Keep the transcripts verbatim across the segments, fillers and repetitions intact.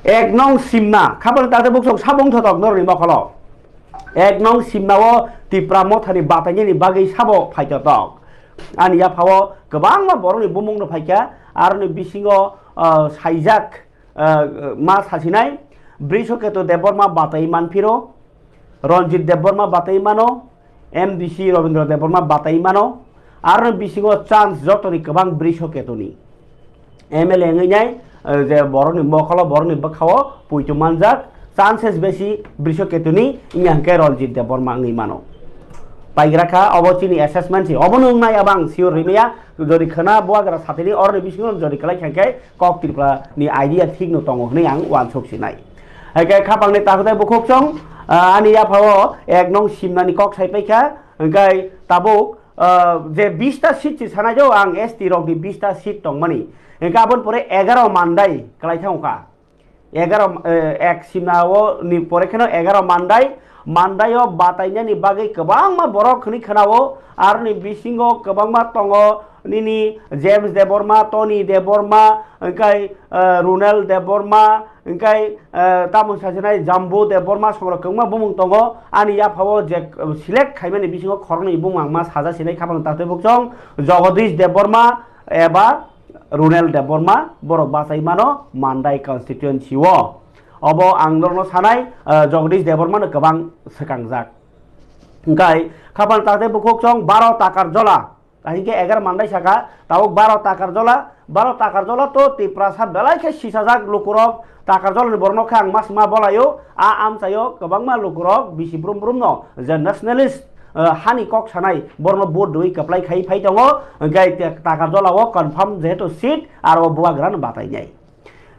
Ek nong simna, khabang tate buksong sabong thotok norni mokolo. Ek nong simna o Tipra mothani batainani bagwi sabo phaitotok. Ani yaphao kwbangma borokni bumungno phaikha, aroni bisingo, ah, saijak, ah, ma sasinai, Brishoketu Debbarma batai manphiro, Ranjit Debbarma batai mano, M D C Rabindra Debbarma batai mano, aroni bisingo chance jotoni kwbang Brisho Ketuni M L A wngwi nai, eh, je borokni mokolo, borokni bwkhao puitu manjak, chances besi Brisho Ketuni, wngya hwnkhe Ranjit Debbarma wngwi mano. Paigra kha, obo chini assessment si, obono wngnai abang sure rimaya, jodi khwna buagra satini oroni bisingo jodi kwlai kha khe, Kok Tripura ni idea thik no tongo hwnwi ang uansuk sinai. Hai khe khapang ni takhuk tei bukhuk chwng, ah, ani yaphao ek nong simnani kok sai paikha, hwnkhe tabuk, ah, je bista seat si sanai jo ang S T rok ni bista seat tongmani. Hwnkhe aboni pore egaro mandai kwlai thangkha. Egaro, eh, ek simna o ni pore kheno egaro mandai, mandai o batainani bagwi kwbangma borok hwnwi khwnao, aroni bisingo kwbangma tongo nini James Debbarma, Tony Debbarma, hwnkhe, eh, Runel Debbarma, hwnkhe, eh, tamo sasinai Jambu Debbarma songrok kwbangma bumung tongo, ani yaphao je, eh, select khaimani bisingo khoroknwi bumung ang ma saja sinai khapang tatwi bukchong Jagadish Debbarma eba Runel Debbarma borok bachai mano Mandai constituency o. Obo ang norokno sanai, eh, Jagadish Debbarma no kwbang swkangjak. Hwnkhe khapang tatwi bukhuk chwng baro Takarjola, ahikhe egar Mandai saka, tabuk baro Takarjola, baro Takarjola to Tiprasa belai khe sisajak lukurok, Takarjola ni borokno khe ang mas ma bolaio, a amchaio kwbangma lukurok bisi brum brum no je nationalist, eh, hani kok sanai borokno vote rwi kwplai khai phai tongo, hwnkhe te-, Takarjola o confirm jehetu seat aro bubagra no batai nai.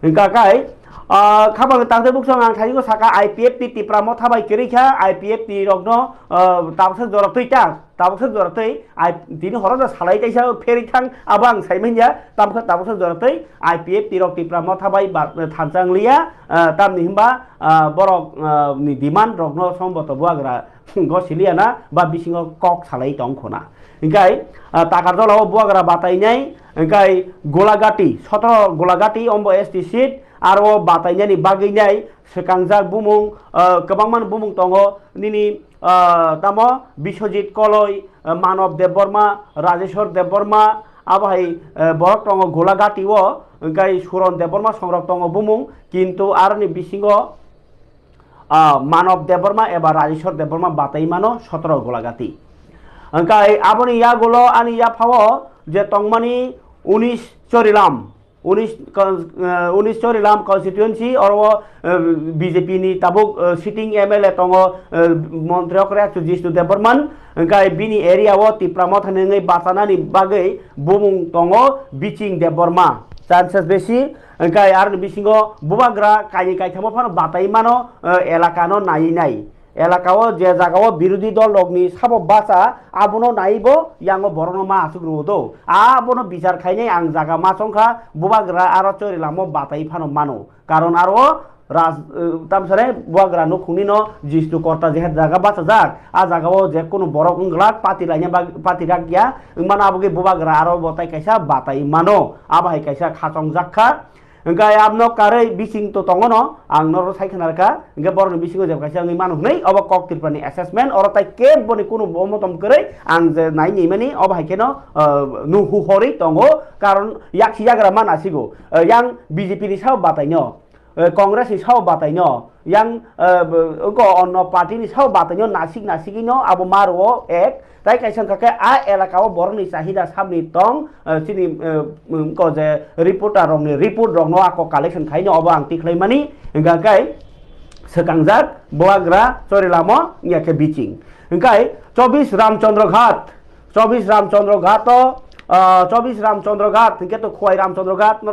Hwnkha khe, ah, khapang tangtwi buksong ang thani saka I P F T Tipra motha bai kwrwi kha, I P F T rokno, ah, tabuksa jora twi ta, tabuksa jora twi, ai, tini horo da salai kaisa pherwi thang, abo ang sai manya, tabuksa, tabuksa jora twi, I P F T rok Tipra motha bai ba, thansa wng liya, ah, tamni hwnba, ah, borok, ah, ni demand rokno somboto buagra go siliya na, ba bisingo kok salai tong khuna. Hwnkhe, ah, Takarjola o buagra batai nai, hwnkhe Golagati, sotro Golagati ombo S T seat, aro batainani bagwi nai swkangjak bumung, ah, kwbangma bumung tongo, nini, ah, tamo Biswajit Koloi, ah, Manob Debbarma, Rajeshwar Debbarma, abo hai, ah, borok tongo Golagati o, hwnkhe Suron Debbarma songrok tongo bumung, kintu aroni bisingo, ah, Manob Debbarma eba Rajeshwar Debbarma batai mano sotro Golagati. Hwnkhe aboni yagulo ani yaphao je tongmani Unis Chorilam, Unis con-, eh, Unis Chorilam constituency oro, eh, B J P ni tabuk, eh, sitting M L A tongo, eh, montri okre Jishnu Debbarman, hwnkhe bini area o Tipra motha ni wngwi bachanani bagwi bumung tongo Biching Debbarma, chances besi. Hwnkhe aroni bisingo bubagra kainwi kaithamo phano batai mano, eh, elaka no naiwi nai. Elaka o je jaga o birodhi dol rok ni sabo bacha abono naiwi bo yango borok no ma asuk rwo do. Abono bichar khainai ang jaga ma chongkha bubagra aro Chorilam o batai phano mano. Karon aro raj, eh, tamsare bubagra nukhung ni no Jishnu Korta jeher jaga bachajak. A jaga o je kunu borok wng glak pati laina bag-, pati rak ya. Wng mano abo khe bubagra aro bo tai kaisa batai mano. Abo hai kaisa khachongjak kha. Hwnkhe abno karwi bising to tongo no, ang norok sai khna rwkha. Hwnkhe borokni bisingo jeb kaisa wngwi mano hwnwi, obo Kok Tripura ni assessment, oro tai kebo ni kunu bo motom kwrwi, ang je nai nini mani, obo hai kheno, ah, nuhu horwi tongo, karon yaksi yagra man asigo. Ah, yang B J P ni sao batai no, eh, Congress ni sao batai no, yang, eh, bo-, oko onno party ni sao batai no nasik nasigwi no abo ma rwo ek, tai kaisa wngkha khe a elaka o borok ni chahida sabni tong, eh, chini, eh, wngko je reporter rok ni report rok no ako collection khai no obo ang tikhlai mani, hwnkha khe swkangjak bubagra Chorilam o wngya khe Biching. Hwnkhe chobbish Ramchandra Ghat, chobbish Ramchandra Ghat o, ah, chobbish Ramchandra Ghat hwnkhe to Khowai Ramchandra Ghat no